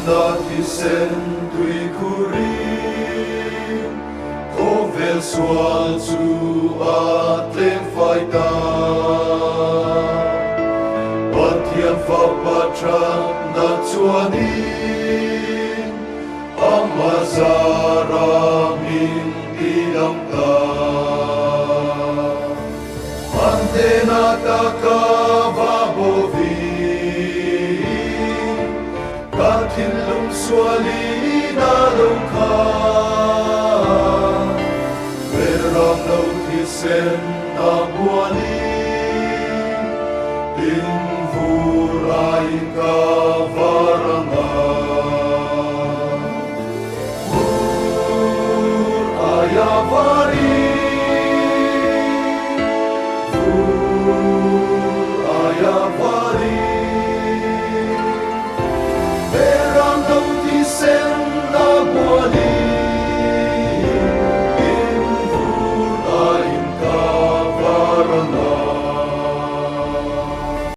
Tlanna thisen tuikhurin khawvel sual chu a tleng fai ta. Pathian Fapa thatna chuanin ama zara min tidam ta. An hnena taka va bovin ka thinlung sualin a lo khan. Beram lo thisen a bualin tin vur aiin ka va.